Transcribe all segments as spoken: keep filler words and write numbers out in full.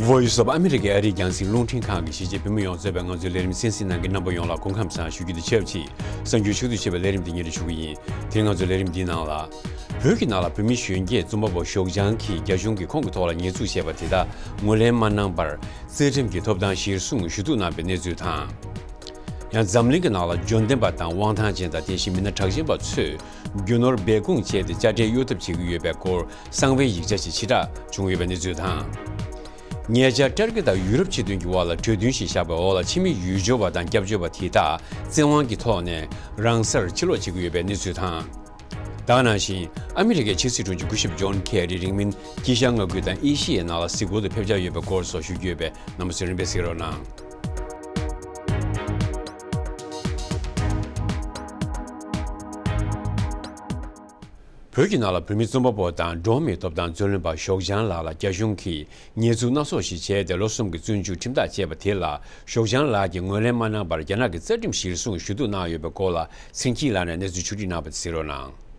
བོད་ཡུལ་སོག་པོ་ཨ་མི་རི་ཀའི་ཨ་རིའི་རྒྱང་སྲིང་རླུང་འཕྲིན་ཁང་གི་གཞིས་བྱེས་བོད་མི་ཡོངས་གཙོས་པའི་ང་ཚོའི་ལས་རིམ་གསན་གཟིགས་གནང་མཁན་རྣམ་པ་ཡོངས་ལ་སྐུ་ཁམས་བཟང་ཞུ་རྒྱུ་དང་ཆབས་ཅིག་གསར་འགྱུར་ཕྱོགས་བསྡུས་བྱས་པའི་ལས་རིམ་འདི་སྙན་སྒྲོན་ཞུ་གི་ཡིན། དེ་རིང་ང་ཚོའི་ལས་རིམ་འདིའི་ནང་ལ། བོད་ཀྱི་ནང་ལ་བོད་མི་གཞོན་སྐྱེས་རྩོམ་པ་པོ་ཞོགས་ལྗང་གིས་རྒྱ་གཞུང་གིས་ཁོང་གི་ཐོག་ལ་ཉེས་འཛུགས་བྱས་པ་དེ་དག་ངོས་ལེན་མ་གནང་བར་རྩིས་ཁྲིམས་ཀྱི་ཐོབ་ཐང་གཞིར་བཟུང་ཞུ་གཏུག་གནང་བའི་གནས་ཚུལ་དང་། ཡང་འཛམ་གླིང་གི་ནང་ལ་འབྱོར་ལྡན་པ་དང་དབང་ཐང་ཅན་དང་དེ་བཞིན་མི་སྣ་གྲགས་ཅན་པ་ཚོས་རྒྱུ་ནོར་སྦས་སྐུང་བྱས་ཏེ་དཔྱ་ཁྲལ་གཡོ་ཐབས་བྱེད་ཀྱི་ཡོད་པའི་སྐོར་གསང་བའི་ཡིག་ཆ་ཞིག་ཕྱིར་བསྒྲགས་བྱུང་ཡོད་པའི་གནས་ཚུལ་དང་། ཉེ་ཆར་ཏུར་ཀི་དང་ཡུ་རོབ་སྤྱི་མཐུན་གྱི་དབར་ལ་གྲོས་མཐུན་ཞིག་བཞག་པའི་འོག་ལ་ཕྱི་མི་ཡུལ་སྐྱོར་བ་དང་སྐྱབས་བཅོལ་བ་དེ་དག་བཙན་དབང་གི་ཐོག་ནས་རང་སར་ཕྱིར་ལོག་བྱེད་ཀྱི་ཡོད་པའི་གནས་ཚུལ་དང་། ད་ག་ནང་བཞིན་ཨ་མི་རི་ཀའི་ཕྱི་སྲིད་དྲུང་ཆེ་སྐུ་ཞབས་ཇོན་ཁེ་རི་རིང་མིན་དཀྱིལ་ཤར་མངའ་ཁུལ་དང་ཨེ་ཤི་ཡའི་ནང་ལ་གཟིགས་སྐོར་དུ་ཕེབས་འཆར་ཡོད་པའི་སྐོར་སོགས་ཞུ་རྒྱུ་ཡོད་པས་རྣམ་པ་ཚོས་རིམ་པས་གཟིགས་རོགས་གནང་། བོད་ཀྱི་ནང་ལ་བོད་མི་རྩོམ་པ་པོ་དང་སྒྲོམ་མེའི་ཐོབ་ཐང་རྩོད་ལེན་པ་ཞོགས་ལྗང་ལགས་ལ་རྒྱ་གཞུང་གིས་ཉེས་འཛུགས་སྣ་ཚོགས་ཤིག་བྱས་ཏེ་ལོ་གསུམ་གྱི་བཙོན་འཇུག་ཁྲིམས་ཐག་བཅད་པ་དེ་ལ་ཞོགས་ལྗང་ལགས་ཀྱིས་ངོས་ལེན་མ་གནང་བར་རྒྱ་ནག་གི་རྩ་ཁྲིམས་གཞིར་བཟུང་ཞུ་གཏུག་གནང་ཡོད་པའི་སྐོར་ལ་ཚེ་སྐྱིད་ལགས་ནས་གནས་ཚུལ་ཕྱོགས་བསྒྲིགས་གནང་བ་དེ་གཟིགས་རོགས་གནང་།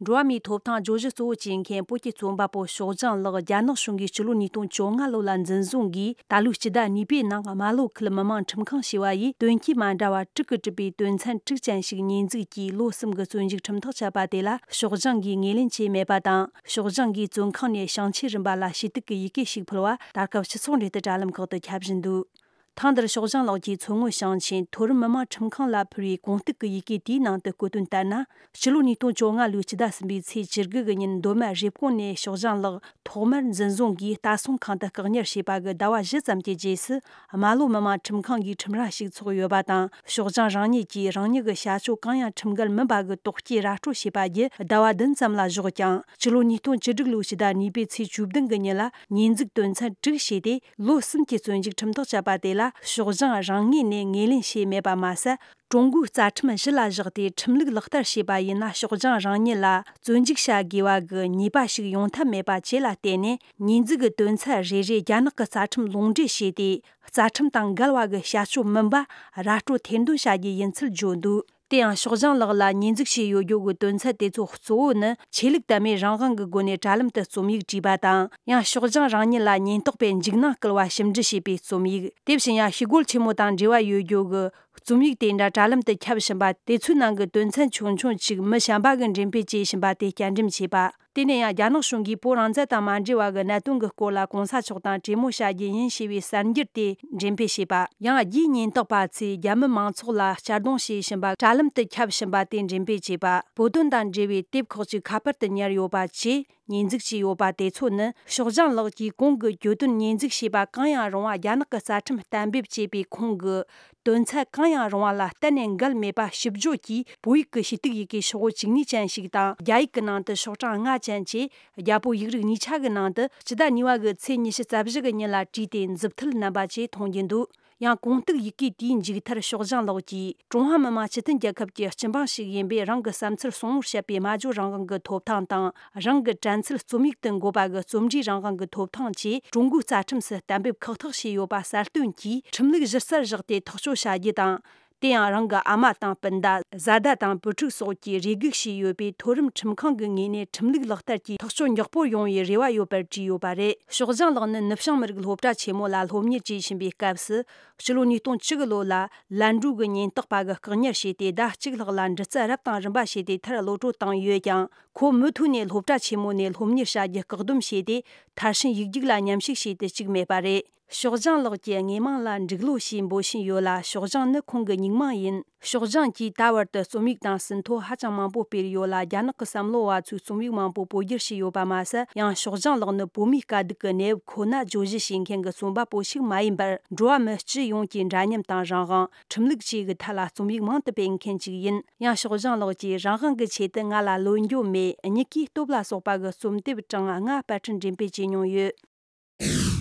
འགྲོ་བ་མིའི་ཐོབ་ཐང་བརྗོད་གཞི་གཙོ་བོ་བྱེད་མཁན་བོད་ཀྱི་རྩོམ་པ་པོ་ཞོགས་ལྗང་ལགས་རྒྱ་ནག་གཞུང་གིས་སྤྱི་ལོ་ཉིས་སྟོང་བཅོ་ལྔ་ལོ་ལ་འཛིན་བཟུང་གིས་ད་ལོའི་སྤྱི་ཟླ་གཉིས་པའི་ནང་རྨ་ལྷོ་ཁུལ་མི་དམངས་ཁྲིམས་ཁང་ཞེས་པ་ཡིས་དོན་རྐྱེན་མ་འདྲ་བ་དྲུག་གིས་གྲུབ་པའི་དོན་ཚན་དྲུག་ཅན་ཞིག་ཉེས་འཛུགས་ཀྱིས་ལོ་གསུམ་གྱི་བཙོན་འཇུག་ཁྲིམས་ཐག་བཅད་པ་དེ་ལ་ཞོགས་ལྗང་གིས་ངོས་ལེན་བྱས་མེད་པ་དང་། ཞོགས་ལྗང་གིས་བཙོན་ཁང་ནས་ཞིང་ཆེན་རིམ་པ་ལ་ཞུ་གཏུག་གི་ཡི་གེ་ཞིག་ཕུལ་བ་ད་སྐབས་སྤྱི་ཚོགས་འབྲེལ་མཐུད་དྲ་ལམ་ཁག་ཏུ་ཁྱབ་བཞིན་འདུག་ཐེངས་འདིར་ཞོགས་ལྗང་ལགས་ཀྱིས་མཚོ་སྔོན་ཞིང་ཆེན་མཐོ་རིམ་མི་དམངས་ཁྲིམས་ཁང་ལ་ཕུལ་བའི་གང་ལྟར་གྱི་ཡི་གེ་དེའི་ནང་དུ་བཀོད་དོན་ལྟར་ན། ཕྱི་ལོ་ཉིས་སྟོང་བཅོ་ལྔ་ལོའི་སྤྱི་ཟླ་གསུམ་པའི་ཚེས་བཅུ་དགུ་གི་ཉིན་མདོ་སྨད་རེབ་གོང་ནས་ཞོགས་ལྗང་ལགས་ཐོག་མར་འཛིན་བཟུང་གིས་ལྟ་སྲུང་ཁང་དུ་བཀག་ཉར་བྱས་པ་གི་ཟླ་བ་བཞི་ཙམ་གྱི་རྗེས་སུ་རྨ་ལྷོ་མི་དམངས་ཁྲིམས་ཁང་གིས་ཁྲིམས་ར་ཞིག་ཚོགས་ཡོད་པ་དང་། ཞོགས་ལྗང་རང་ཉིད་ཀྱིས་རང་ཉིད་ཀྱི་བྱ་སྤྱོད་གང་ཡང་ཁྲིམས་འགལ་མིན་པ་གི་དོགས་གཅོད་ར་སྤྲོད་བྱས་པ་བརྒྱུད་ཟླ་བ་བདུན་ཙམ་ལ་བཞག་ཀྱང་། ཕྱི་ལོ་ཉིས་སྟོང་བཅུ་དྲུག་ལོའི་ཕྱི་ཟླ་གཉིས་པའི་ཚེས་བཅུ་བདུན་གི་ཉིན་ལ་ཉེས་འཛུགས་དོན་ཚན་དྲུག་བྱས་ཏེ། ལོ་གསུམ་གྱི་བཙོན་འཇུག་ཁྲིམས་ཐག་བཅད་པ་དེ་ལ་ཞོགས་ལྗང་རང་ངོས་ནས་ངོས་ལེན་བྱས་མེད་པ་མ་ཟད། ཀྲུང་གོའི་རྩ་ཁྲིམས་གཞི་ལ་བཞག་སྟེ་ཁྲིམས་ལུགས་ལག་བསྟར་བྱས་པ་ཡིན་ན་ཞོགས་ལྗང་རང་ཉིད་ལ་བཙོན་འཇུག་བྱ་དགོས་པ་གི་ཉེས་པ་ཞིག་ཡོང་ཐབས་མེད་པ་བཅས་ལ་བརྟེན་ནས་ཉེས་འཛུགས་ཀྱི་དོན་ཚན་རེ་རེ་རྒྱ་ནག་གི་རྩ་ཁྲིམས་ལུང་འདྲེན་བྱས་ཏེ་རྩ་ཁྲིམས་དང་འགལ་བ་གི་བྱ་སྤྱོད་མིན་པ་ར་སྤྲོད་ཐེར་འདོན་བྱ་རྒྱུ་ཡིན་ཚུལ་བརྗོད་འདུག་དེ་ཡང་ཞོགས་ལྗང་ལགས་ལ་ཉེས་འཛུགས་བྱས་ཡོད་རྒྱུ་གི་དོན་ཚན་དེ་ཚོ་གཙོ་བོ་ནི་ཆོས་ལུགས་དད་མོས་རང་དབང་གི་སྒོ་ནས་དྲ་ལམ་དུ་རྩོམ་ཡིག་བྲིས་པ་དང་། ཡང་ཞོགས་ལྗང་རང་ཉིད་ལ་ཉེན་རྟོག་པའི་འཇིགས་སྣང་སྐུལ་བ་ཞིབ་འབྲི་བྱས་པའི་རྩོམ་ཡིག་དེ་བཞིན་ཡང་ཤི་རྒོལ་ཆེན་མོ་དང་འབྲེལ་བ་ཡོད་རྒྱུ་གི་རྩོམ་ཡིག་དེ་འདྲ་དྲ་ལམ་དུ་ཁྱབ་བཞིན་པ་དེ་ཚོའི་ནང་གི་དོན་ཚན་ཆུང་ཆུང་གཅིག་མི་གཞན་པ་གིས་འགྲེམས་སྤེལ་བྱེད་བཞིན་པ་དེ་བསྐྱར་འགྲེམས་བྱས་པ། དེ་ནས་ཡང་རྒྱ་ནག་གཞུང་གིས་བོད་རང་བཙན་དང་མ་འབྲེལ་བ་གི་གནད་དོན་གྱི་སྐོར་ལ་གོང་ས་མཆོག་དང་གྲོས་མོལ་བྱ་རྒྱུ་ཡིན་ཞེས་པའི་གསར་འགྱུར་དེ་འགྲེམས་སྤེལ་བྱས་པ། ཡང་རྒྱའི་ཉེན་རྟོག་པ་ཚོས་རྒྱ་མི་མང་ཚོགས་ལ་གཅར་རྡུང་བྱེད་བཞིན་པ་དྲ་ལམ་དུ་ཁྱབ་བཞིན་པ་དེ་འགྲེམས་སྤེལ་བྱས་པ། བོད་དོན་དང་འབྲེལ་བའི་དེབ་ཁག་ཅིག་ཁ་པར་དུ་ཉར་ཡོད་པ་བཅས་ཉེས་འཛུགས་བྱས་ཡོད་པ་དེ་ཚོ་ནི་ཞོགས་ལྗང་ལགས་ཀྱིས་གོང་གི་གྱོད་དོན་ཉེས་འཛུགས་བྱས་པ་གང་ཡང་རུང་བ་རྒྱ་ནག་གི་རྩ་ཁྲིམས་གཏན་འབེབས་བྱས་པའི་ཁོངས་ཀྱི་དོན་ཚན་གང་ཡང་རུང་བ་ལ་གཏན་ནས་འགལ་མེད་པ་ཞིབ་བརྗོད་ཀྱིས་བོད་ཡིག་གི་ཞུ་གཏུག་ཡི་གེ་ཤོག་བུ་བཅུ་གཉིས་ཅན་ཞིག་དང་། རྒྱ་ཡིག་གི་ནང་དུ་ཤོག་གྲངས་ལྔ་ཅན་བཅས་རྒྱ་བོད་ཡིག་རིགས་གཉིས་ཆ་གི་ནང་དུ་སྤྱི་ཟླ་གཉིས་པ་གི་ཚེས་ཉི་ཤུ་རྩ་བཞི་གི་ཉིན་ལ་བྲིས་ཏེ་མཛུབ་ཐེལ་བསྣམས་པ་བཅས་མཐོང་རྒྱུ་འདུག་ཡང་གོང་གཏུག་ཡི་གེ་དེའི་མཇུག་མཐར་ཞོགས་ལྗང་ལགས་ཀྱིས་ཀྲུང་ཧྭ་མི་དམངས་སྤྱི་མཐུན་རྒྱལ་ཁབ་ཀྱི་སྤྱི་འབངས་ཤིག་ཡིན་པས་རང་གི་བསམ་ཚུལ་གསང་བོར་བཤད་པའི་སྨྲ་བརྗོད་རང་དབང་གི་ཐོབ་ཐང་དང་། རང་གི་དྲན་ཚུལ་རྩོམ་ཡིག་ཏུ་འགོད་པ་གི་རྩོམ་འབྲིའི་རང་དབང་གི་ཐོབ་ཐང་བཅས་ཀྲུང་གོའི་རྩ་ཁྲིམས་སུ་གཏན་འབེབས་ཁག་ཐེག་བྱས་ཡོད་པ་གསལ་སྟོན་གྱིས་ཁྲིམས་ལུགས་གཞི་རྩར་བཞག་སྟེ་ཐག་གཅོད་བྱ་རྒྱུ་དང་། དེ་ཡང་རང་གི་ཨ་མ་དང་སྤུན་ཟླ། བཟའ་ཟླ་དང་བུ་ཕྲུག་སོགས་ཀྱིས་རེ་སྒུག་བྱས་ཡོད་པའི་མཐོ་རིམ་ཁྲིམས་ཁང་གི་ངོས་ནས་ཁྲིམས་ལུགས་ལག་བསྟར་གྱིས་ཐག་གཅོད་མགྱོགས་པོ་ཡོང་བའི་རེ་བ་ཡོད་པར་བྲིས་ཡོད་པ་རེད། ཞོགས་ལྗང་ལགས་ནི་ནུབ་བྱང་མི་རིགས་སློབ་གྲྭ་ཆེན་མོ་ལ་སློབ་གཉེར་བྱེད་བཞིན་པའི་སྐབས་སུ། ཕྱི་ལོ་ཉིས་སྟོང་བཅུ་གི་ལོ་ལ་ལན་ཀྲུའུ་གི་ཉེན་རྟོག་པ་གིས་བཀག་ཉར་བྱས་ཏེ་ཟླ་གཅིག་ལྷག་ལ་འདྲི་རྩད་རབ་དང་རིམ་པ་བྱས་ཏེ་མཐར་གློད་བཀྲོལ་བཏང་ཡོད་ཀྱང་། ཁོ་མུ་མཐུད་ནས་སློབ་གྲྭ་ཆེན་མོ་ནས་སློབ་གཉེར་བྱ་རྒྱུ་བཀག་སྡོམ་བྱས་ཏེ། མཐར་ཕྱིན་ཡིག་རྒྱུགས་ལ་མཉམ་ཞུགས་བྱས་ཏེ་བཅུག་མེད་པ་རེད། ཞོགས་ལྗང་ལགས་ཀྱིས་དངོས་མིང་ལ་འབྲུག་ལོ་ཞེས་འབོད་བཞིན་ཡོད་ལ། ཞོགས་ལྗང་ནི་ཁོང་གི་མྱིག་མིང་ཡིན། ཞོགས་ལྗང་གིས་ད་བར་དུ་རྩོམ་ཡིག་དང་ཟིན་ཐོ་ཧ་ཅང་མང་པོ་སྤེལ་ཡོད་ལ། རྒྱ་ནག་གི་བསམ་བློ་བ་ཚོས་རྩོམ་ཡིག་མང་པོ་སྤོ་སྒྱུར་བྱས་ཡོད་པ་མ་ཟད། ཡང་ཞོགས་ལྗང་ལགས་ནི་བོད་མིའི་དཀའ་སྡུག་གི་གནས་བབ་ཁོ་ན་བརྗོད་གཞི་བྱེད་མཁན་གྱི་རྩོམ་པ་པོ་ཞིག་མ་ཡིན་པར། འགྲོ་བ་མི་སྤྱི་ཡོངས་ཀྱི་འདྲ་མཉམ་དང་རང་དབང་། ཁྲིམས་ལུགས་བཅས་ཀྱི་ཐད་ལ་རྩོམ་ཡིག་མང་དུ་སྤེལ་མཁན་ཞིག་ཡིན། ཡང་ཞོགས་ལྗང་ལགས་ཀྱིས་རང་དབང་གི་ཆེད་དུ་ང་ལ་ལོ་འགྱོད་མེད། མྱུ་གུའི་སྟོབས་ལ་སོགས་པ་གི་རྩོམ་དེབ་གྲངས་ལྔ་པར་སྐྲུན་འགྲེམས་སྤེལ་བྱས་མྱོང་ཡོད།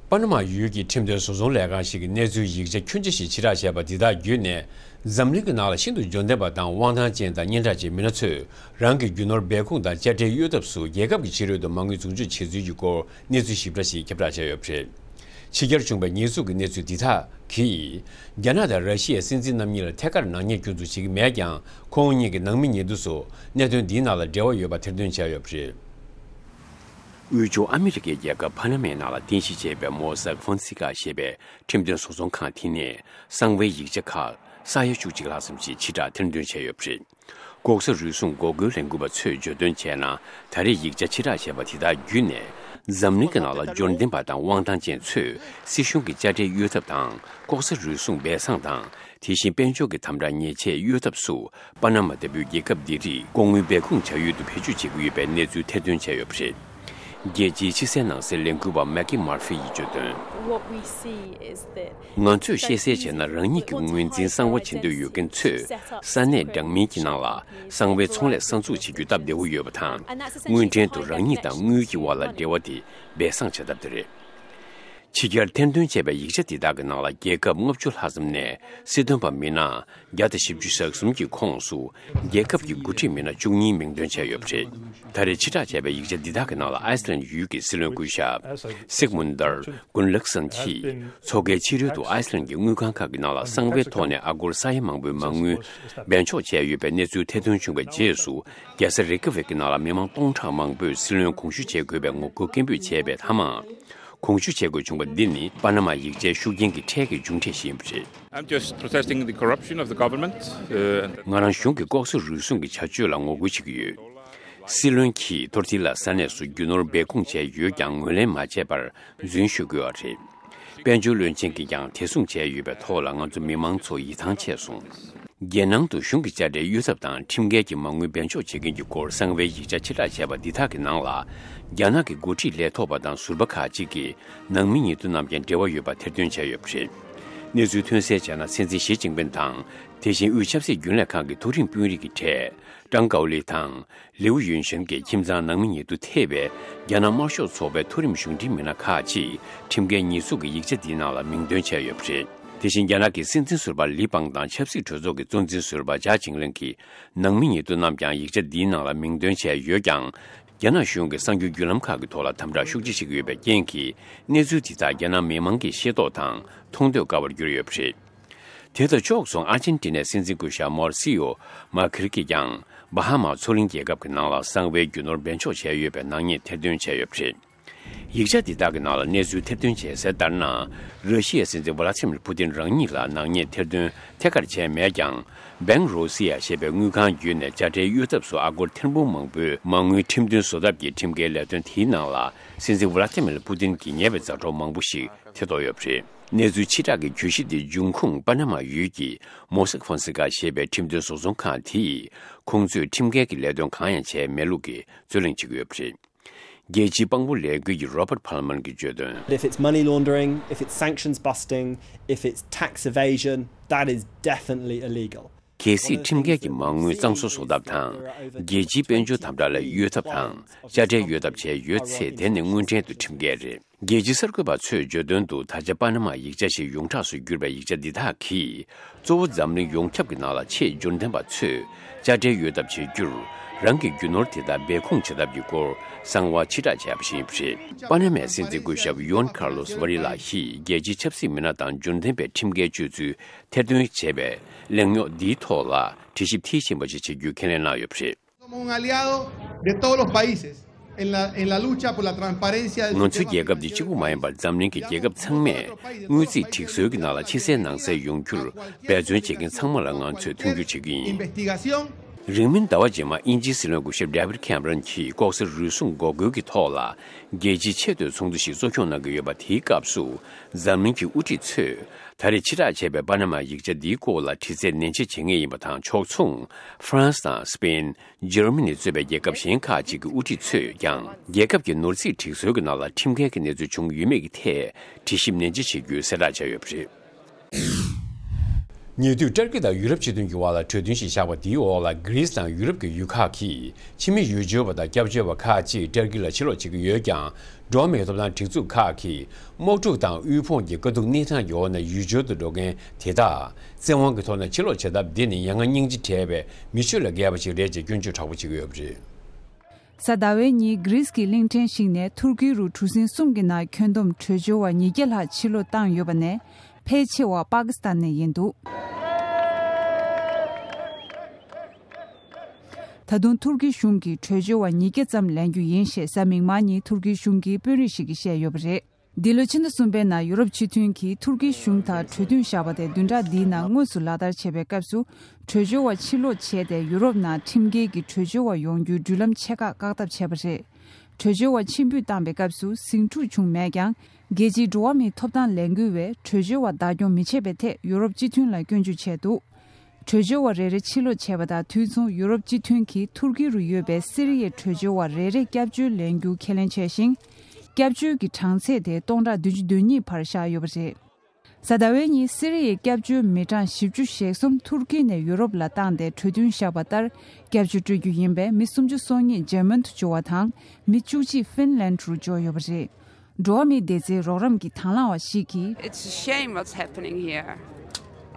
པ་ན་མ་ཡུལ་གྱི་ཁྲིམས་དོན་བཟོ་ཚོང་ལས་ཁང་ཞིག་གིས་གནས་ཚུལ་ཡིག་ཆ་ཁྱོན་ཆེ་ཞིག་ཕྱིར་བསྒྲགས་བྱས་པ་འདི་དག་བརྒྱུད་ནས། འཛམ་གླིང་གི་ནང་ལ་ཤིན་ཏུ་འབྱོར་ལྡན་པ་དང་དབང་ཐང་ཅན་དང་སྙན་གྲགས་ཅན་མི་སྣ་ཚོས་རང་གི་རྒྱུ་ནོར་སྦས་སྐུང་དང་དཔྱ་ཁྲལ་གཡོལ་ཐབས་སུ་རྒྱལ་ཁབ་ཀྱི་ཕྱི་རོལ་དུ་མ་དངུལ་འཛུགས་སྤྱོད་བྱེད་ཚུལ་གྱི་སྐོར་གནས་ཚུལ་ཞིབ་ཕྲ་ཞིག་ཁྱབ་བསྒྲགས་བྱས་ཡོད་པ་རེད། ཕྱི་རྒྱལ་བྱུང་བའི་ཉེས་འཛུགས་ཀྱི་གནས་ཚུལ་འདི་དག་གིས། རྒྱ་ནག་དང་ར་ཤི་ཡའི་སྲིད་འཛིན་རྣམ་གཉིས་ལ་ཐད་ཀར་ནག་ཉེས་སྐྱོན་འཛུགས་བྱེད་ཀྱི་མེད་ཀྱང་། ཁོང་གཉིས་ཀྱི་ནང་མི་ཉེ་དུ་ཚོ་གནད་དོན་འདིའི་ནང་ལ་འབྲེལ་བ་ཡོད་པ་ཐེར་འདོན་བྱས་ཡོད་པ་རེད། དབུས་ཕྱོགས་ཨ་མི་རི་ཀའི་རྒྱལ་ཁབ་ཕ་ན་མའི་ནང་ལ་རྟེན་གཞི་བྱས་པའི་མོ་སག་ཧྥོན་སི་ཀ་ཞེས་པའི་ཁྲིམས་དོན་བཟོ་ཚོང་ཁང་དེ་ནས་གསང་བའི་ཡིག་ཆ་ཁག་ས་ཡ་བཅུ་གཅིག་ལྷག་ཙམ་ཞིག་ཕྱིར་བསྒྲགས་ཐེར་འདོན་བྱས་ཡོད་པ་རེད། ལྐོག་ཟ་རུལ་སུངས་འགོག་རྒོལ་ལས་འགུལ་བ་ཚོས་བརྗོད་དོན་བྱས་ན། ད་རེས་ཡིག་ཆ་ཕྱིར་བསྒྲགས་བྱས་པ་དེ་དག་བརྒྱུད་ནས། འཛམ་གླིང་གི་ནང་ལ་འབྱོར་ལྡན་པ་དང་དབང་ཐང་ཅན་ཚོས་སྲིད་གཞུང་གི་དཔྱ་ཁྲལ་གཡོལ་ཐབས་དང་། ལྐོག་ཟ་རུལ་སུངས་སྦས་གསང་དང་། དེ་བཞིན་དཔལ་འབྱོར་གྱི་དམ་དྲག་ཉེས་ཆད་གཡོལ་ཐབས་སུ། པ་ན་མ་ལྟ་བུའི་རྒྱལ་ཁབ་འདི་རིགས་ལྐོག་དངུལ་སྦས་ཁུངས་བྱ་ཡུལ་དུ་བེད་སྤྱོད་བྱེད་ཀྱི་ཡོད་པའི་གནས་ཚུལ་ཐེར་འདོན་བྱས་ཡོད་པ་རེད། རྒྱལ་སྤྱིའི་ཕྱི་གསལ་ནང་གསལ་ལས་འགུལ་བ་མེག་ཀི་མར་ཧྥི་ཡིས་བརྗོད་དོན། What we see is that ང་ཚོས་ཤེས་གསལ་བྱས་ན། རང་ཉིད་ཀྱི་ངོས་འཛིན་གསང་བ་བྱེད་འདོད་ཡོད་མཁན་ཚོས་ས་གནས་འདྲ་མིན་གྱི་ནང་ལ་གསང་བའི་ཚོང་ལས་གསར་འཛུགས་བྱེད་རྒྱུ་སྟབས་བདེ་བོ་ཡོད་པ་དང་། དངུལ་འདྲེན་དུ་རང་ཉིད་དང་དངུལ་གྱི་དབར་ལ་འབྲེལ་བ་དེ་སྦས་གསང་བྱ་ཐབས་དེ་རེད། ཕྱི་རྒྱལ་ཐེར་འདོན་བྱས་པའི་ཡིག་ཆ་འདི་དག་གི་ནང་ལ་རྒྱལ་ཁབ་ལྔ་བཅུ་ལྷག་ཙམ་ནས་སྲིད་དོན་པ་མི་སྣ་བརྒྱ་དང་བཞི་བཅུ་ཞེ་གསུམ་གྱི་ཁོངས་སུ་རྒྱལ་ཁབ་ཀྱི་འགོ་ཁྲིད་མི་སྣ་བཅུ་གཉིས་མིང་འདོན་བྱས་ཡོད་པ་རེད། ད་རེས་ཕྱིར་བསྒྲགས་བྱས་པའི་ཡིག་ཆ་འདི་དག་གི་ནང་ལ་ཨའི་སི་ལན་ཡུལ་གྱི་སྲིད་བློན་སྐུ་ཞབས་སིག་མུན་དར་གུན་ལག་སན་གྱིས་མཚོ་ཁའི་ཕྱི་རོལ་དུ་ཨའི་སི་ལན་གྱི་དངུལ་ཁང་ཁག་གི་ནང་ལ་གསང་བའི་ཐོག་ནས་ཨ་སྒོར་ས་ཡ་མང་པོའི་མ་དངུལ་འབེན་འཇོག་བྱས་ཡོད་པའི་གནས་ཚུལ་ཐེར་འདོན་བྱུང་བའི་རྗེས་སུ། རྒྱལ་ས་རེ་ཀ་ཝིག་གི་ནང་ལ་མི་མང་སྟོང་ཕྲག་མང་པོས་སྲིད་བློན་དགོངས་ཞུ་བྱེད་དགོས་པའི་ངོ་རྒོལ་སྐད་འབོད་བྱས་པའི་མཐའ་མ། དགོངས་ཞུ་བྱེད་དགོས་བྱུང་བ་འདི་ནི་པ་ན་མ་ཡིག་ཆའི་ཤུགས་རྐྱེན་གྱི་འཕྲལ་གྱི་མཇུག་འབྲས་ཤིག་ཡིན་པ་རེད། I'm just protesting the corruption of the government. Uh, and ང་རང་གཞུང་གི་ལྐོག་ཟ་རུལ་སུངས་ཀྱི་བྱ་སྤྱོད་ལ་ངོ་རྒོལ་བྱེད་ཀྱི་ཡོད། སྲིད་བློན་གྱིས་ཐོར་ཐི་ལ་ས་གནས་སུ་རྒྱུ་ནོར་སྦས་སྐུང་བྱས་ཡོད་ཀྱང་ངོས་ལེན་མ་བྱས་པར་རྫུན་ཤོད་དགོས་པ་རེད། དཔལ་འབྱོར་བློན་ཆེན་གྱིས་ཀྱང་དེ་གསུངས་བྱས་ཡོད་པའི་ཐོག་ལ་ང་ཚོ་མི་མང་ཚོ་ཡིད་ཐང་ཆད་སོང་། རྒྱལ་ནང་དུ་གཞུང་གི་དཔྱ་ཁྲལ་གཡོལ་ཐབས་དང་ཁྲིམས་འགལ་གྱི་མ་དངུལ་འབེན་འཇོག་བྱེད་མཁན་གྱི་སྐོར་གསང་བའི་ཡིག་ཆ་ཕྱིར་བསྒྲགས་བྱས་པ་འདི་དག་གི་ནང་ལ། རྒྱ་ནག་གི་འགོ་ཁྲིད་ལས་ཐོག་པ་དང་ཟུར་པ་ཁག་ཅིག་གིས་ནང་མི་ཉེ་དུ་རྣམས་ཀྱང་འབྲེལ་བ་ཡོད་པ་ཐེར་འདོན་བྱས་ཡོད་པ་རེད། གནས་ཚུལ་ཐོན་གསལ་བྱས་ན། སྲིད་འཛིན་ཞི་ཅིན་ཕིན་དང་། དེ་བཞིན་དབུས་ཆབ་སྲིད་རྒྱུན་ལས་ཁང་གི་མཐོ་རིམ་དཔོན་རིགས་ཀྱི་གྲས་ཀྲང་ཀའོ་ལི་དང་། ལིའུ་ཡུན་ཤིན་གྱི་ཁྱིམ་ཚང་ནང་མི་ཉེ་དུ་ཐེ་བའི་རྒྱ་ནག་དམར་ཤོག་ཚོགས་པའི་མཐོ་རིམ་གཞུང་འབྲེལ་མི་སྣ་ཁག་ཅིག་ཁྲིམས་འགལ་ཉེས་འཛུགས་ཀྱི་ཡིག་ཆ་འདིའི་ནང་ལ་མིང་འདོན་བྱས་ཡོད་པ་རེད། དེ་བཞིན་རྒྱ་ནག་གི་སྲིད་འཛིན་ཟུར་པ་ལི་པང་དང་ཆབ་སྲིད་གྲོས་ཚོགས་ཀྱི་གཙོ་འཛིན་ཟུར་པ་ཇཱ་ཅིང་ལིན་གྱི་ནང་མི་ཉེ་དུ་རྣམས་ཀྱང་ཡིག་ཆ་འདིའི་ནང་ལ་མིང་འདོན་བྱས་ཡོད་ཀྱང་། རྒྱ་ནག་གཞུང་གི་གསར་འགྱུར་བརྒྱུད་ལམ་ཁག་གི་ཐོག་ལ་དམ་དྲག་ཤུགས་ཆེ་བྱེད་ཀྱི་ཡོད་པའི་རྐྱེན་གྱིས། གནས་ཚུལ་འདི་དག་རྒྱ་ནག་མི་མང་གིས་ཤེས་རྟོགས་དང་མཐོང་འདོད་དཀའ་བར་གྱུར་ཡོད་པ་རེད། དེ་དང་ཕྱོགས་མཚུངས། ཨར་ཇེན་ཊི་ནའི་སྲིད་འཛིན་སྐུ་ཞབས་མོར་སི་ཡོ་མ་ཁིར་གྱིས་ཀྱང་། སྦ་ཧ་མ་མཚོ་གླིང་རྒྱལ་ཁབ་ཀྱི་ནང་ལ་གསང་བའི་རྒྱུ་ནོར་འབེན་འཇོག་བྱས་ཡོད་པའི་ནག་ཉེས་ཐེར་འདོན་བྱས་ཡོད་པ་རེད། ཡིག་ཆ་འདི་དག་གི་ནང་ལ་གནས་ཚུལ་ཐེར་འདོན་བྱས་གསལ་ལྟར་ན། ར་ཤི་ཡའི་སྲིད་འཛིན་ཝ་ལ་ཏི་མིར་པུ་ཏིན་རང་ཉིད་ལ་ནག་ཉེས་ཐེར་འདོན་ཐད་ཀར་བྱས་མེད་ཀྱང་། Bank Rossiya ཞེས་པའི་དངུལ་ཁང་བརྒྱུད་ནས་དཔྱ་ཁྲལ་གཡོལ་ཐབས་སུ་ཨ་སྒོར་ཐེར་འབུམ་མང་པོའི་མ་དངུལ་ཁྲིམས་མཐུན་བཟོ་ཐབས་ཀྱི་ཁྲིམས་འགལ་ལས་དོན་དེའི་ནང་ལ། སྲིད་འཛིན་ཝ་ལ་ཏི་མིར་པུ་ཏིན་གྱིས་ཉེས་པའི་མཛའ་གྲོགས་མང་པོ་ཞིག་ཐེ་གཏོགས་ཡོད་པ་རེད། གནས་ཚུལ་ཕྱིར་བསྒྲགས་ཀྱི་བརྗོད་གཞི་འདིའི་འབྱུང་ཁུངས་པ་ན་མ་ཡུལ་གྱི་མོ་སག་ཧྥོན་སི་ཀ་ཞེས་པའི་ཁྲིམས་དོན་བཟོ་ཚོང་ཁང་དེས། ཁོང་ཚོས་ཁྲིམས་འགལ་གྱི་ལས་དོན་གང་ཡང་བྱས་མེད་ལུགས་ཀྱི་རྩོད་གླེང་བྱེད་ཀྱི་ཡོད་པ་རེད། རྒྱལ་སྤྱིའི་དཔང་པོ་ལས་འགུལ་གྱི་Robert Palmer གྱིས་བརྗོད་དོན། If it's money laundering, if it's sanctions busting, if it's tax evasion, that is definitely illegal. གལ་སྲིད་ཁྲིམས་འགལ་གྱི་མ་དངུལ་གཙང་བཟོ་བཟོ་ཐབས་དང་། རྒྱལ་སྤྱིའི་དཔལ་འབྱོར་དམ་དྲག་ལ་གཡོལ་ཐབས་དང་། དཔྱ་ཁྲལ་གཡོལ་ཐབས་བྱས་ཡོད་ཚེ། དེ་ནི་དངོས་འབྲེལ་དུ་ཁྲིམས་འགལ་རེད། རྒྱལ་སྤྱིའི་གསར་འགོད་པ་ཚོས་བརྗོད་དོན་དུ། ད་ཆ་པ་ན་མ་ཡིག་ཆ་ཞིག་ཡོངས་གྲགས་སུ་གྱུར་པའི་ཡིག་ཆ་འདི་དག་གིས། གཙོ་བོ་འཛམ་གླིང་ཡོངས་ཁྱབ་ཀྱི་ནང་ལ་ཆེས་འབྱོར་ལྡན་པ་ཚོས་དཔྱ་ཁྲལ་གཡོལ་ཐབས་བྱེད་རྒྱུར། རང་གི་རྒྱུ་ནོར་དེ་དག་སྦས་ཁུངས་བྱེད་ཐབས་ཀྱི་སྐོར་གསང་བ་ཕྱིར་བསྒྲགས་བྱས་པ་ཞིག་ཡིན་པ་རེད། པ་ན་མའི་སྲིད་འཛིན་སྐུ་ཞབས་ཡུའན་ཁར་ལོས་ཝ་རི་ལ་ཡིས་རྒྱལ་སྤྱིའི་ཆབ་སྲིད་མི་སྣ་དང་འབྱོར་ལྡན་པའི་ཁྲིམས་འགལ་སྤྱོད་ཚུལ་ཐེར་འདོན་བྱས་པའི་གླེང་རྙོག་འདིའི་ཐོག་ལ་དྲི་ཞིབ་མཐིལ་ཕྱིན་པ་ཞིག་བྱེད་རྒྱུའི་ཁས་ལེན་གནང་ཡོད་པ་རེད། Somos un aliado de todos los países en la, en la lucha por la transparencia del en ང་ཚོའི་རྒྱལ་ཁབ་འདི་གཅིག་པུ་མ་ཡིན་པར། འཛམ་གླིང་གི་རྒྱལ་ཁབ་ཚང་མས་དངུལ་རྩིས་སྒྲིག་སྲོལ་གྱི་ནང་ལ་ཕྱི་གསལ་ནང་གསལ་ཡོང་རྒྱུར་འབད་བརྩོན་བྱེད་མཁན་ཚང་མ་ལ་ང་ཚོས་མཐུན་འགྱུར་བྱེད་ཀྱི་ཡིན། Investigación རིང་མིན་ཟླ་བ་རྗེས་མ་དབྱིན་ཇིའི་སྲིད་བློན་སྐུ་ཞབས་David Cameron གྱིས་ལྐོག་ཟ་རུལ་སུངས་འགོག་རྒོལ་གྱི་ཐོག་ལ་རྒྱལ་སྤྱིའི་ཆེས་མཐོའི་ཚོགས་འདུ་ཞིག་གཙོ་སྐྱོང་གནང་གི་ཡོད་པ། དེའི་སྐབས་སུ་འཛམ་གླིང་གི་དབུ་ཁྲིད་ཚོས་ད་རེས་ཕྱིར་བསྒྲགས་བྱས་པའི་པ་ན་མ་ཡིག་ཆ་འདིའི་སྐོར་ལ་དྲི་རྩད་ནན་ཆེ་བྱེད་ངེས་ཡིན་པ་དང་ཕྱོགས་མཚུངས། ཧྥ་རན་སི་དང་སི་པེན། འཇར་མ་ནི་གཙོས་པའི་རྒྱལ་ཁབ་གཞན་ཁག་ཅིག་གི་དབུ་ཁྲིད་ཚོས་ཀྱང་རྒྱལ་ཁབ་ཀྱི་ནོར་རྩིས་སྒྲིག་སྲོལ་གྱི་ནང་ལ་ཁྲིམས་འགལ་གྱི་གནས་ཚུལ་བྱུང་ཡོད་མེད་ཀྱི་ཐད་དྲི་ཞིབ་ནན་ཆེ་བྱེད་རྒྱུའི་གསལ་བསྒྲགས་བྱས་ཡོད་པ་རེད། ཉེ་དུས་ཏར་ཀི་དང་ཡུ་རོབ་སྤྱི་མཐུན་གྱི་བར་ལ་གྲོས་མཐུན་ཞིག་བཞག་པ་དེའི་འོག་ལ་གྷི་རིས་དང་ཡུ་རོབ་ཀྱི་ཡུལ་ཁག་གིས་ཕྱི་མི་ཡུལ་སྐྱོར་བ་དང་སྐྱབས་བཅོལ་བ་ཁག་ཅིག་ཏར་ཀི་ལ་ཕྱིར་ལོག་བྱེད་ཀྱི་ཡོད་ཀྱང་། འགྲོ་བ་མིའི་ཐོབ་ཐང་སྒྲིག་འཛུགས་ཁག་གིས་དམག་འཁྲུག་དང་དབུལ་ཕོངས་ཀྱི་དཀའ་སྡུག་གནས་སྟངས་ཀྱི་འོག་ནས་ཡུལ་སྐྱོར་དུ་འགྲོ་མཁན་དེ་དག་བཙན་དབང་གི་ཐོག་ནས་ཕྱིར་ལོག་བྱེད་ཐབས་འདི་ནི་ཡ་ང་སྙིང་རྗེ་བྲལ་བའི་མི་ཆོས་ལས་འགལ་བ་ཞིག་རེད་ཅེས་སྐྱོན་བརྗོད་དྲག་པོ་བྱེད་ཀྱི་ཡོད་པ་རེད། གཟའ་ཟླ་བའི་ཉིན་གྷི་རིས་ཀྱི་གླིང་ཕྲན་ཞིག་ནས་ཐུར་ཀི་རུ་གྲུ་གཟིངས་གསུམ་གྱི་ནང་ཁྱོན་བསྡོམས་བྲོས་བྱོལ་བ་ཉིས་བརྒྱ་ལྷག་ཕྱིར་ལོག་བཏང་ཡོད་པ་ནས་ཕལ་ཆེ་བ་པ་ཀི་སི་ཐན་ནས་ཡིན་འདུག་ད་དུང་ཐུར་ཀི་གཞུང་གིས་བྲོས་བྱོལ་བ་ཉིས་བརྒྱ་ཙམ་ལེན་རྒྱུ་ཡིན་ཞེས་གཟའ་མིག་དམར་ཉིན་ཐུར་ཀི་གཞུང་གི་དཔོན་རིགས་ཤིག་གིས་བཤད་ཡོད་པ་རེད། འདི་ལོའི་ཕྱི་ཟླ་གསུམ་པའི་ནང་ཡུ་རོབ་སྤྱི་མཐུན་གྱིས་ཐུར་ཀི་གཞུང་དང་གྲོས་མཐུན་བཞག་པ་དེ་བདུན་ཕྲག་འདིའི་ནང་དངོས་སུ་ལག་བསྟར་བྱེད་པའི་སྐབས་སུ། བྲོས་བྱོལ་བ་ཕྱིར་ལོག་བྱས་ཏེ་ཡུ་རོབ་ནང་ཁྲིམས་འགལ་གྱིས་བྲོས་བྱོལ་བ་ཡོང་རྒྱུའི་འགྲུལ་ལམ་ཆེ་ཁག་བཀག་ཐབས་བྱས་པ་རེད། བྲོས་བྱོལ་བ་ཕྱིར་འབུད་བཏང་པའི་སྐབས་སུ་ཟིང་འཁྲུག་བྱུང་མེད་ཀྱང་། རྒྱལ་སྤྱིའི་འགྲོ་བ་མིའི་ཐོབ་ཐང་ལས་འགུལ་བས་བྲོས་བྱོལ་བ་བདག་སྐྱོང་མི་བྱེད་པའི་ཐད་ཡུ་རོབ་སྤྱི་མཐུན་ལ་སྐྱོན་བརྗོད་བྱས་འདུག་བྲོས་བྱོལ་བ་རེ་རེ་ཕྱིར་ལོག་བྱས་པ་དང་དུས་མཚུངས་ཡུ་རོབ་སྤྱི་མཐུན་གྱིས་ཐུར་ཀི་རུ་ཡོད་པའི་སི་རི་ཡའི་བྲོས་བྱོལ་བ་རེ་རེ་སྐྱབས་བཅོལ་ལེན་རྒྱུ་ཁས་ལེན་བྱས་ཤིང་། སྐྱབས་བཅོལ་གྱི་གྲངས་ཚད་དེ་སྟོང་ཕྲག་བདུན་ཅུ་དོན་གཉིས་བར་བཞག་ཡོད་པ་རེད། གཟའ་ཟླ་བའི་ཉིན་སི་རི་ཡའི་སྐྱབས་བཅོལ་མི་གྲངས་བཞི་བཅུ་ཞེ་གསུམ་ཐུར་ཀི་ནས་ཡུ་རོབ་ལ་བཏང་སྟེ་གྲོས་མཐུན་བཞག་པ་ལྟར་སྐྱབས་བཅོལ་སྤྲོད་རྒྱུ་ཡིན་པས་མི་སུམ་ཅུ་སོ་གཉིས་འཇར་མན་དུ་འབྱོར་བ་དང་མི་བཅུ་གཅིག་ཧྥིན་ལན་ཌི་རུ་འབྱོར་ཡོད་པ་རེད། འགྲོ་བ་མིའི་བདེ་རྩའི་རོགས་རམ་གྱི་དང་བླངས་བ་ཞིག་གིས། It's a shame what's happening here.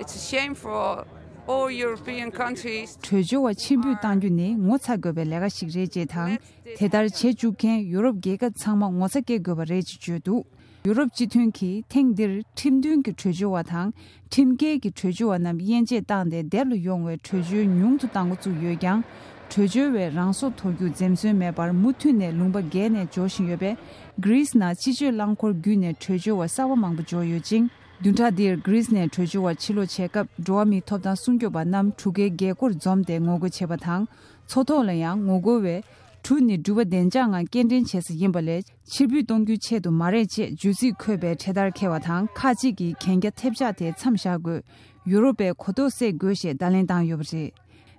It's a shame for all European countries. བྲོས་བྱོལ་བ་ཕྱིར་འབུད་གཏང་རྒྱུ་ནི་ངོ་ཚ་དགོས་པའི་ལས་ཀ་ཞིག་རེད་ཅེས་དང་། དེ་ལྟར་བྱེད་བཅུག་མཁན་ཡུ་རོབ་རྒྱལ་ཁབ་ཚང་མ་ངོ་ཚ་སྐྱེ་དགོས་པ་རེད་ཅེས་བརྗོད་འདུག་ཡུ་རོབ་སྤྱི་མཐུན་གྱིས་ཐེངས་འདིར་ཁྲིམས་མཐུན་གྱི་བྲོས་བྱོལ་བ་དང་། ཁྲིམས་འགལ་གྱི་བྲོས་བྱོལ་བ་རྣམས་དབྱེ་འབྱེད་བཏང་སྟེ་འདེབས་ལ་ཡོང་བའི་བྲོས་བྱོལ་ཉུང་དུ་གཏང་འགོ་བཙུགས་ཡོད་ཀྱང་། བྲོས་བྱོལ་བས་རང་སྲོག་དོར་རྒྱུ་འཛེམ་ཟོན་མེད་པར་མུ་མཐུད་ནས་ལུང་པ་བརྒལ་ནས་འབྱོར་བཞིན་ཡོད་པས། གྷི་རིས་ནང་སྤྱི་སྤྱོད་རླངས་འཁོར་བརྒྱུད་ནས་བྲོས་བྱོལ་བ་གསར་པ་མང་པོ་འབྱོར་ཡོད་ཅིང་། བདུན་ཕྲག་འདིར་གྷི་རིས་ནས་བྲོས་བྱོལ་བ་ཕྱིར་ལོག་བྱེད་སྐབས་འགྲོ་བ་མིའི་ཐོབ་ཐང་སྲུང་སྐྱོབ་པ་རྣམས་གྲུ་ཁའི་རྒྱལ་སྒོར་འཛོམས་ཏེ་ངོ་རྒོལ་བྱེད་པ་དང་། མཚོ་ཐོག་ལ་ཡང་ངོ་རྒོལ་བས། གྲུ་ནི་འགྲུལ་པ་བདེ་འཇགས་ངང་སྐྱེལ་འདྲེན་བྱེད་ས་ཡིན་པ་ལས་ཕྱིར་འབུད་གཏོང་རྒྱུའི་ཆེད་དུ་མ་རེད་ཅེས་བརྗོད་ཚིག་འཁོད་པའི་འཕྲེད་དར་འཁྱེར་བ་དང་ཁག་ཅིག་གིས་གན་རྒྱ་ཐེབས་ཆག་དེ་མཚམས་བཞག་དགོས། ཡུ་རོབ་པས་གོ་རྟོགས་སད་དགོས་ཞེས་བརྡ་ལན་བཏང་ཡོད་པ་རེད།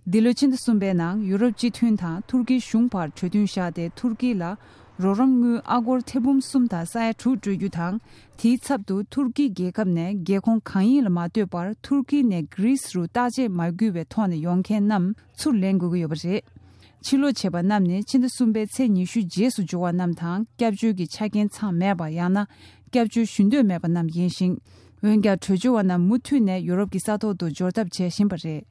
འདི་ལོའི་ཕྱི་ཟླ་གསུམ་པའི་ནང་ཡུ་རོབ་སྤྱི་མཐུན་དང་ཐུར་ཀིའི་གཞུང་བར་གྲོས་མཐུན་བཞག་སྟེ་ཐུར་ཀི་ལ་རོགས་རམ་དངུལ་ཨ་སྒོར་ཐེར་འབུམ་གསུམ་དང་ས་ཡ་དྲུག་སྤྲོད་རྒྱུ་དང་། དེའི་ཚབ་ཏུ་ཐུར་ཀི་རྒྱལ་ཁབ་ནས་རྒྱལ་ཁོངས་གང་ཡིན་ལ་མ་ལྟོས་པར་ཐུར་ཀི་ནས་གྷི་རིས་རུ་བརྟག་དཔྱད་མ་དགོས་པའི་ཐོག་ནས་ཡོང་མཁན་རྣམས་ཚུར་ལེན་དགོས་ཀྱི་ཡོད་པ་རེད། ཕྱིར་ལོག་བྱས་པ་རྣམས་ནི་ཕྱི་ཟླ་གསུམ་པའི་ཚེས་ཉི་ཤུ་རྗེས་སུ་འབྱོར་བ་རྣམས་དང་སྐྱབས་བཅོལ་གྱི་ཆ་རྐྱེན་ཚང་མེད་པ་ཡང་ན་སྐྱབས་བཅོལ་ཞུ་འདོད་མེད་པ་རྣམས་ཡིན་ཞིང་། འོན་ཀྱང་བྲོས་བྱོལ་བ་རྣམས་མུ་མཐུད་ནས་ཡུ་རོབ་ཀྱི་ས་ཐོག་ཏུ་འབྱོར་ཐབས་བྱེད་བཞིན་པ་རེད།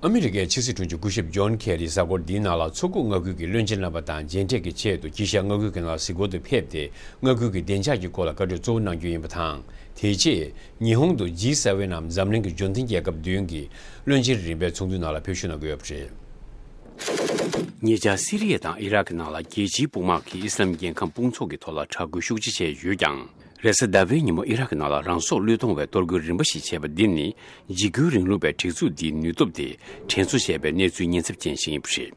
ཨ་མི་རི་ཀའི་ཕྱི་སྲིད་དྲུང་ཆེ་སྐུ་ཞབས་ཇོན་ཁེ་རི་གཟའ་འཁོར་འདིའི་ནང་ལ་མཚོ་ཁུག་མངའ་ཁུལ་གྱི་བློན་ཆེན་རྣམ་པ་དང་མཇལ་འཕྲད་ཀྱི་ཆེད་དུ་དཀྱིལ་ཤར་མངའ་ཁུལ་གྱི་ནང་གཟིགས་སྐོར་དུ་ཕེབས་ཏེ་མངའ་ཁུལ་གྱི་བདེ་འཇགས་ཀྱི་སྐོར་ལ་བཀའ་འཁྲོལ་གཙོ་བོ་གནང་རྒྱུ་ཡིན་པ་དང་། དེ་རྗེས་ཉི་ཧོང་དུ་ཇི་སེ་ཝེན་ནམ་འཛམ་གླིང་གི་འབྱོར་ལྡན་རྒྱལ་ཁབ་བདུན་གྱི་བློན་ཆེན་རིམ་པའི་ཚོགས་འདུའི་ནང་ལ་ཕེབས་ཞུགས་གནང་གི་ཡོད་པ་རེད། ཉེ་ཆར་སི་རི་ཡ་དང་ཨི་རག་གི་ནང་ལ་རྒྱལ་སྤྱིའི་དཔུང་དམག་གིས་ཨི་སི་ལམ་རྒྱལ་ཁམས་དཔུང་ཚོགས་ཀྱི་ཐོག་ལ་དྲག་རྒོལ་ཤུགས་ཆེ་བྱས་ཡོད་ཀྱང་། རེས་གཟའ་ཟླ་བའི་ཉིན་མོ་ཨི་རག་གི་ནང་ལ་རང་སྲོག་བློས་གཏོང་བའི་གཏོར་རྒོལ་རིམ་པ་ཞིག་བྱས་པ་འདི་ནི་འཇིགས་སྐུལ་རིང་ལུགས་པའི་སྒྲིག་འཛུགས་འདིའི་ནུས་སྟོབས་དེ་དྲན་གསོ་བྱས་པའི་གནས་ཚུལ་ཉེན་ཚབས་ཅན་ཞིག་ཡིན་པ་རེད།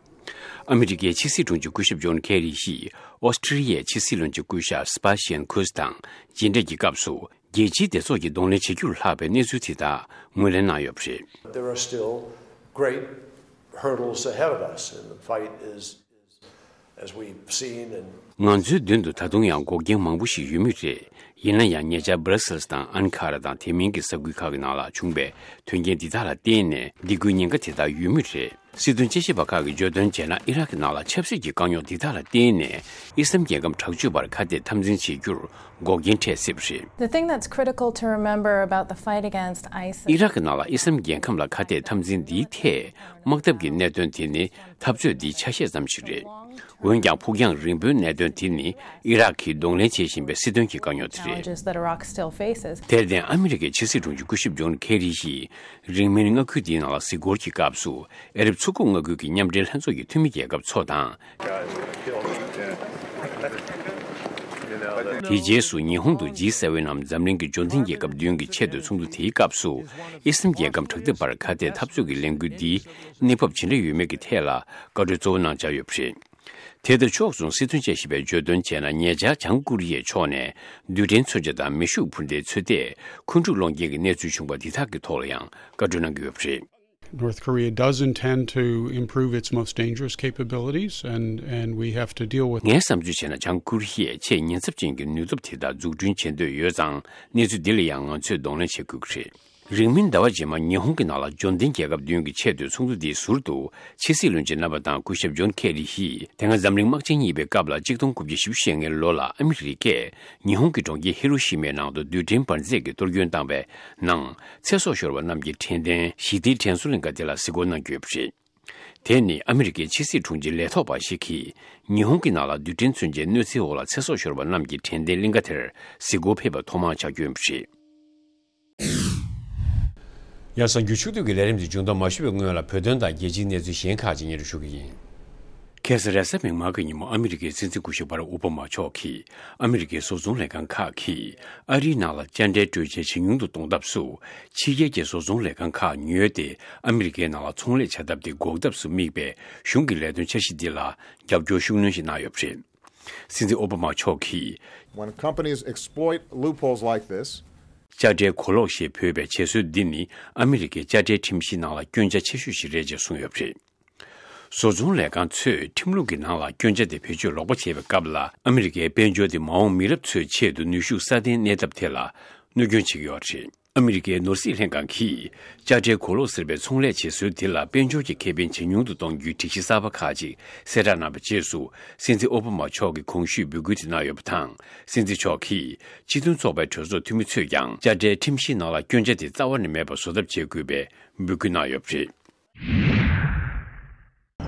ཨ་མི་རི་ཀའི་ཕྱི་སྲིད་དྲུང་ཆེ་སྐུ་ཞབས་ཇོན་ཁེ་རི་ཡིས་ཨོ་སི་ཀྲི་ཡའི་ཕྱི་སྲིད་བློན་ཆེན་སྐུ་ཞབས་སི་པ་ཤན་ཁུས་དང་མཇལ་འཕྲད་ཀྱི་སྐབས་སུ་རྒྱལ་སྤྱིའི་སྡེ་ཚོགས་ཀྱིས་གདོང་ལེན་བྱེད་རྒྱུར་ལྷག་པའི་གནས་ཚུལ་དེ་དག་ངོས་ལེན་གནང་ཡོད་པ་རེད། There are still great hurdles ahead of us, and the fight is, as we've seen, and ང་ཚོའི་མདུན་དུ་ད་དུང་ཡང་འགོག་རྐྱེན་མང་པོ་ཞིག་ཡོད་མུས་རེད། ཡིན་ན་ཡང་ཉེ་ཆར་Brussels་དང་ཨན་ཁ་ར་དང་དེ་མིན་གྱི་ས་ཁུལ་ཁག་གི་ནང་ལ་བྱུང་བའི་དོན་རྐྱེན་འདི་དག་ལ་བརྟེན་ནས་སྡིགས་སྐུལ་ཉེན་ཁ་དེ་དག་ཡོད་མུས་རེད། སྲིད་དོན་དཔྱད་ཞིབ་པ་ཁག་གིས་བརྗོད་དོན་བྱས་ན་ཨི་རག་གི་ནང་ལ་ཆབ་སྲིད་ཀྱི་དཀའ་རྙོག་འདི་དག་ལ་བརྟེན་ནས་ཨི་སི་ལམ་རྒྱལ་ཁམས་དྲག་སྤྱོད་པར་ཁ་གཏད་འཐབ་འཛིང་བྱེད་རྒྱུར་འགོག་རྐྱེན་འཕྲད་སྲིད་པ་རེད། The thing that's critical to remember about the fight against ISIS ཨི་རག་གི་ནང་ལ་ཨི་སི་ལམ་རྒྱལ་ཁམས་ལ་ཁ་གཏད་འཐབ་འཛིང་འདིའི་ཐད་དམག་འཐབ་ཀྱི་གནད་དོན་དེ་ནི་འཐབ་རྩོད་འདིའི་ཆ་ཤས་ཙམ་ཞིག་རེད། འོན་ཀྱང་ཕུགས་རྒྱང་རིང་པོའི་གནད་དོན་དེ་ནི་ཨི་རག་གིས་གདོང་ལེན་བྱེད་བཞིན་པའི་སྲིད་དོན་གྱི་དཀའ་རྙོག་དེ་རེད། Challenges that Iraq still faces. དེར་བརྟེན་ཨ་མི་རི་ཀའི་ཕྱི་སྲིད་དྲུང་ཆེ་སྐུ་ཞབས་ཇོན་ཁེ་རི་ཡིས་རིང་མིན་མངའ་ཁུལ་འདིའི་ནང་ལ་གཟིགས་སྐོར་གྱི་སྐབས་སུ་ཨ་རབ་མཚོ་ཁུག་མངའ་ཁུལ་གྱི་མཉམ་འབྲེལ་ལྷན་ཚོགས་ཀྱི་འཐུས་མི་རྒྱལ་ཁབ་ཚོ་དང་། དེའི་རྗེས་སུ་ཉི་ཧོང་དུ་ཇི་སེ་ཝེན་ནམ་འཛམ་གླིང་གི་འབྱོར་ལྡན་རྒྱལ་ཁབ་བདུན་གྱི་ཆེས་མཐོའི་ཚོགས་འདུ་དེའི་སྐབས་སུ་ཨི་སི་ལམ་རྒྱལ་ཁམས་དྲག་འཐབ་པར་ཁ་གཏད་འཐབ་རྩོད་ཀྱི་ལས་འགུལ་འདིའི་གནས་བབ་ཇི་འདྲ་ཡོད་མེད་ཀྱི་ཐད་ལ་བཀའ་འཁྲོལ་གཙོ་བོ་གནང་འཆར་ཡོད་པ་རེད། དེ་དང་ཕྱོགས་མཚུངས་སྲིད་དོན་དཔྱད་ཞིབ་པས་བརྗོད་དོན་བྱས་ན་ཉེ་ཆར་བྱང་ཀོ་རི་ཡའི་ཕྱོགས་ནས་རྡུལ་ཕྲན་མཚོན་ཆ་དང་མེ་ཤུགས་འཕུར་མདེལ་ཚོད་ལྟས་འཁོན་འཁྲུག་སློང་རྐྱེན་གྱི་གནས་ཚུལ་བྱུང་བ་འདི་དག་གི་ཐོག་ལ་ཡང་བཀའ་འཁྲོལ་གནང་གི་ཡོད་པ་རེད། North Korea does intend to improve its most dangerous capabilities, and, and we have to deal with. ངའི་བསམ་ཚུལ་བྱས་ན་བྱང་ཀོ་རི་ཡས་ཆེས་ཉེན་ཚབས་ཅན་གྱི་ནུས་སྟོབས་དེ་དག་འཛུགས་སྐྲུན་བྱེད་འདོད་ཡོད་ཙང་གནས་ཚུལ་འདི་ལ་ཡང་ང་ཚོས་གདོང་ལེན་བྱེད་དགོས་ཀྱི་རེད། རིང་མིན་ཟླ་བ་རྗེས་མར་ཉི་ཧོང་གི་ནང་ལ་འབྱོར་ལྡན་རྒྱལ་ཁབ་བདུན་གྱི་ཆེས་མཐོའི་ཚོགས་འདུ་དེའི་ཟུར་དུ་ཕྱི་སྲིད་བློན་ཆེན་རྣམ་པ་དང་སྐུ་ཞབས་ཇོན་ཁེ་རི་ཡིས་དེ་སྔ་འཛམ་གླིང་དམག་ཆེན་གཉིས་པའི་སྐབས་ལ་གཅིག་སྟོང་དགུ་བརྒྱ་བཞི་བཅུ་ཞེ་ལྔའི་ལོ་ལ་ཨ་མི་རི་ཀས་ཉི་ཧོང་གི་གྲོང་ཁྱེར་ཧི་རོ་ཤི་མའི་ནང་དུ་རྡུལ་ཕྲན་འབར་རྫས་ཀྱི་གཏོར་སྐྱོན་བཏང་བའི་ནང་ཚེ་སྲོག་ཤོར་བ་རྣམས་ཀྱི་དྲན་རྟེན་ཞི་བདེའི་དྲན་གསོ་གླིང་ག་དེ་ལ་གཟིགས་སྐོར་གནང་རྒྱུ་ཡོད་པ་རེད། དེ་ནི་ཨ་མི་རི་ཀའི་ཕྱི་སྲིད་དྲུང་ཆེ་ལས་ཐོག་པ་ཞིག་གིས་ཉི་ཧོང་གི་ནང་ལ་རྡུལ་ཕྲན་མཚོན་ཆའི་གནོད་འཚེའི་འོག་ལ་ཚེ་སྲོག་ཤོར་བ་རྣམས་ཀྱི་དྲན་རྟེན་གླིང་ག་དེར་གཟིགས་སྐོར་ཕེབས་པ་ཐོག་མ་ཆགས་རྒྱུ་ཡིན་པ་རེད། ཡང་གསར་འགྱུར་ཕྱོགས་བསྡུས་ཀྱི་ལས་རིམ་དེ་མཇུག་བསྡོམས་མ་ཞུ་བའི་སྔོན་ལ། བོད་དོན་དང་རྒྱལ་སྤྱིའི་གནས་ཚུལ་གཞན་ཁག་ཅིག་སྙན་སྒྲོན་ཞུ་གི་ཡིན། ཁ་སང་རེས་གཟའ་མིག་དམར་གྱི་ཉིན་མོ། ཨ་མི་རི་ཀའི་སྲིད་འཛིན་སྐུ་ཞབས་བྷ་རག་ཨོ་བྷ་མ་མཆོག་གིས། ཨ་མི་རི་ཀའི་བཟོ་ཚོང་ལས་ཁང་ཁག་གིས་ཨ་རིའི་ནང་ལ་དཔྱ་ཁྲལ་སྤྲོད་ཆེད་ཇེ་ཉུང་དུ་གཏོང་ཐབས་སུ། ཕྱི་རྒྱལ་གྱི་བཟོ་ཚོང་ལས་ཁང་ཁག་ཉོས་ཏེ། ཨ་མི་རི་ཀའི་ནང་ལ་ཚོང་ལས་བྱ་ཐབས་དེ་འགོག་ཐབས་སུ་དམིགས་པའི་གཞུང་གི་ལས་དོན་འཆར་གཞི་འདི་ལ་རྒྱབ་སྐྱོར་ཤུགས་སྣོན་ཞིག་གནང་ཡོད་པ་རེད། སྲིད་འཛིན་ཨོ་བྷ་མ་མཆོག་གིས། When companies exploit loopholes like this, དཔྱ་ཁྲལ་གོ་ལོག་ཞེས་འབོད་པའི་བྱེད་སྲོལ་འདི་ནི། ཨ་མི་རི་ཀའི་དཔྱ་ཁྲལ་ཁྲིམས་གཞིའི་ནང་ལ་སྐྱོན་ཆ་ཆེ་ཤོས་ཤིག་རེད་ཅེས་གསུངས་ཡོད་པ་རེད། བཟོ་ཚོང་ལས་ཁང་ཚོས་ཁྲིམས་ལུགས་ཀྱི་ནང་ལ་སྐྱོན་ཆ་དེ་བེད་སྤྱོད་ལོག་པ་བྱས་པའི་སྐབས་ལ། ཨ་མི་རི་ཀའི་དཔལ་འབྱོར་དེ་མ་འོངས་མི་རབས་ཚོའི་ཆེད་དུ་ནུས་ཤུགས་སྲ་བརྟན་གནས་ཐབས་དེ་ལ་གནོད་སྐྱོན་བྱེད་ཀྱི་ཡོད་པ་རེད། ཨ་མི་རི་ཀའི་ནོར་སྲིད་ལྷན་ཁང་གིས་དཔྱ་ཁྲལ་གོ་ལོག་ཟེར་བའི་ཚོང་ལས་བྱེད་སྲོལ་དེ་ལ་དཔལ་འབྱོར་གྱི་ཁེ་ཕན་ཇེ་ཉུང་དུ་གཏོང་རྒྱུའི་སྒྲིག་གཞི་གསར་པ་ཁག་ཅིག་གསལ་བསྒྲགས་གནང་བའི་རྗེས་སུ། སྲིད་འཛིན་ཨོ་བྷ་མ་མཆོག་གིས་གོང་ཞུས་འབོད་སྐུལ་དེ་གནང་ཡོད་པ་དང་། སྲིད་འཛིན་མཆོག་གིས་སྤྱི་མཐུན་ཚོགས་པའི་གྲོས་ཚོགས་འཐུས་མི་ཚོས་ཀྱང་དཔྱ་ཁྲལ་ཁྲིམས་གཞིའི་ནང་ལ་སྐྱོན་ཆ་དེ་རྩ་བ་ནས་མེད་པ་བཟོ་ཐབས་བྱེད་དགོས་པའི་འབོད་སྐུལ་གནང་ཡོད་པ་རེད།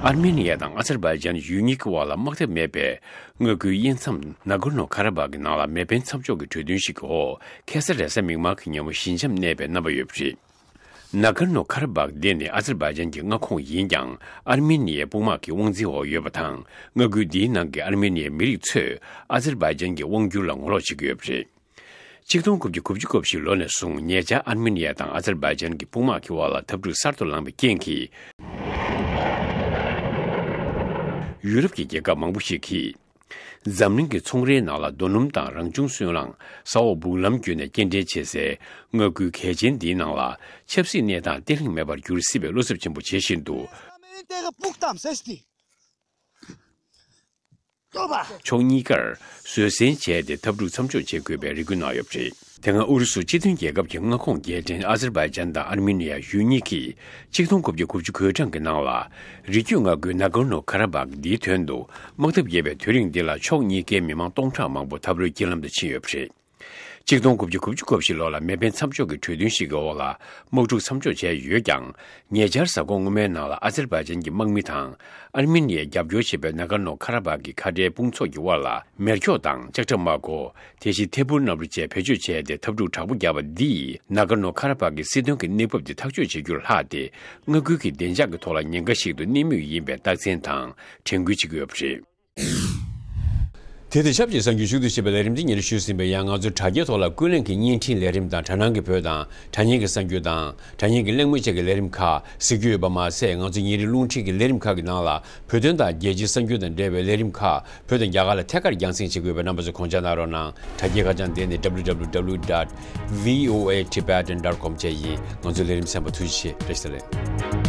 ཨར་མེ་ནི་ཡ་དང་ཨ་ཛར་བྷའི་ཇན་ཡུལ་གཉིས་ཀྱི་དབར་ལ་དམག་འཐབ་མེད་པའི་མངའ་ཁུལ་དབྱེ་མཚམས་ན་གོར་ནོ་ཁ་ར་བྷག་གི་ནང་ལ་མེ་འཕེན་མཚམས་འཇོག་གི་གྲོས་མཐུན་ཞིག་གི་འོག་ཁ་སང་རེས་གཟའ་མིག་དམར་གྱི་ཉིན་མོ་ཞི་འཇམ་གནས་པའི་རྣམ་པ་ཡོད་པ་རེད། ན་གོར་ནོ་ཁ་ར་བྷག་འདི་ནི་ཨ་ཛར་བྷའི་ཇན་གྱི་མངའ་ཁོངས་ཡིན་ཀྱང་། ཨར་མེ་ནི་ཡའི་དཔུང་དམག་གི་དབང་འཛིན་འོག་ཡོད་པ་དང་། མངའ་ཁུལ་འདིའི་ནང་གི་ཨར་མེ་ནི་ཡའི་མི་རིགས་ཚོས་ཨ་ཛར་བྷའི་ཇན་གྱི་དབང་སྒྱུར་ལ་ངོ་ལོག་བྱེད་ཀྱི་ཡོད་པ་རེད། ཆིག་སྟོང་དགུ་བརྒྱ་དགུ་བཅུ་གོ་བཞི་ལོ་ནས་བཟུང་ཉེ་ཆར་ཨར་མེ་ནི་ཡ་དང་ཨ་ཛར་བྷའི་ཇན་གྱི་དཔུང་དམག་གི་དབར་ལ་འཐབ་འཁྲུག་གསར་དུ་ལངས་པའི་རྐྱེན་གྱིས། ཡུ་རོབ་ཀྱི་རྒྱལ་ཁབ་མང་པོ་ཞིག་གིས། འཛམ་གླིང་གི་ཚོང་རའི་ནང་ལ་རྡོ་སྣུམ་དང་རང་བྱུང་སོལ་རླངས། ས་འོག་སྦུག་ལམ་བརྒྱུད་ནས་སྐྱེལ་འདྲེན་བྱེད་སའི་མངའ་ཁུལ་གལ་ཆེན་འདིའི་ནང་ལ་ཆབ་སྲིད་གནས་སྟངས་བརྟན་ལྷིང་མེད་པར་འགྱུར་སྲིད་པའི་བློ་འཚབ་ཆེན་པོ་བྱེད་བཞིན་འདུག་ཕྱོགས་གཉིས་ཀར་བཟོད་བསྲན་བྱས་ཏེ་འཐབ་འཁྲུག་མཚམས་འཇོག་བྱེད་དགོས་པའི་རེ་སྐུལ་གནང་ཡོད་པ་རེད། དེ་སྔ་ཨུ་རུ་སུ་སྤྱི་མཐུན་རྒྱལ་ཁབ་ཀྱི་མངའ་ཁོངས་རྒྱལ་ཕྲན་ཨ་ཛར་བྷའི་ཇན་དང་ཨར་མེ་ནི་ཡ་ཡུལ་གཉིས་ཀྱིས་ཆིག་སྟོང་དགུ་བརྒྱ་དགུ་བཅུ་གོ་གྲངས་ཀྱི་ནང་ལ། རི་རྒྱུད་མངའ་ཁུལ་ན་གོར་ནོ་ཁ་ར་བྷག་འདིའི་དོན་དུ་དམག་འཐབ་བརྒྱབ་པའི་དུས་རིང་འདི་ལ་ཕྱོགས་གཉིས་ཀའི་མི་མང་སྟོང་ཕྲག་མང་པོ་འཐབ་རོའི་རྐྱེན་ལམ་དུ་ཕྱིན་ཡོད་པ་རེད། ཆིག་སྟོང་དགུ་བརྒྱ་དགུ་བཅུ་གོ་བཞི་ལོ་ལ་མེ་འཕེན་མཚམས་འཇོག་གི་གྲོས་མཐུན་ཞིག་གི་འོག་ལ་དམག་འཁྲུག་མཚམས་འཇོག་བྱས་ཡོད་ཀྱང་། ཉེ་ཆར་གཟའ་འཁོར་སྔོན་མའི་ནང་ལ་ཨ་ཛར་བྷའི་ཇན་གྱི་དམག་མི་དང་ཨར་མེ་ནི་ཡའི་རྒྱབ་སྐྱོར་བྱེད་པའི་ན་གོར་ནོ་ཁ་ར་བྷག་གི་ཁ་བྲལ་དཔུང་ཚོགས་ཀྱི་དབར་ལ་མེ་སྒྱོགས་དང་ལྕགས་ཁྲབ་དམག་གོ། དེ་བཞིན་ཐད་འཕུར་གནམ་གྲུ་བཅས་བེད་སྤྱོད་བྱས་ཏེ་འཐབ་འཁྲུག་དྲག་པོ་བརྒྱབ་པ་འདིས་ན་གོར་ནོ་ཁ་ར་བྷག་གི་སྲིད་དོན་གྱི་གནས་བབ་དེ་ཐག་གཅོད་བྱེད་རྒྱུར་ལྷག་སྟེ། མངའ་ཁུལ་གྱི་བདེ་འཇགས་ཀྱི་ཐོག་ལ་ཉེན་ཁ་ཞིག་ཏུ་གནས་མུས་ཡིན་པའི་རྟགས་མཚན་དང་དྲན་སྐུལ་བྱེད་ཀྱི་ཡོད་པ་རེད། དེ་དང་ཆབས་ཅིག་གསར་འགྱུར་ཕྱོགས་བསྡུས་བྱས་པའི་ལས་རིམ་འདི་ཉིན་རེ་ཞུས་ཟིན་པའི། ཡང་ང་ཚོའི་དྲ་རྒྱའི་ཐོག་ལ་ཀུན་གླེང་གི་བརྙན་འཕྲིན་ལས་རིམ་དང་། དྲ་སྣང་གི་བོད་དང་དྲ་བརྙན་གྱི་གསར་འགྱུར་དང་། དྲ་བརྙན་གྱི་གླེང་མོལ་བཅས་ཀྱི་ལས་རིམ་ཁག་གཟིགས་རྒྱུ་ཡོད་པ་མ་ཟད། ང་ཚོའི་ཉིན་རེའི་རླུང་འཕྲིན་གྱི་ལས་རིམ་ཁག་གི་ནང་ལ་བོད་དོན་དང་རྒྱལ་སྤྱིའི་གསར་འགྱུར་དང་འབྲེལ་བའི་ལས་རིམ་ཁག་བོད་དང་རྒྱ་གར་ལ་ཐད་ཀར་རྒྱང་སྲིང་བྱེད་དགོས་པའི་རྣམ་པ་ཚོ་དགོངས་འཇགས་གནང་རོགས་གནང་། དྲ་རྒྱའི་ཁ་བྱང་དེ་ནི་W W W dot V O A Tibetan dot com བཅས་ཡིན། ང་ཚོའི་ལས་རིམ་གསན་པར་ཐུགས་རྗེ་ཆེ། བཀྲ་ཤིས་བདེ་ལེགས།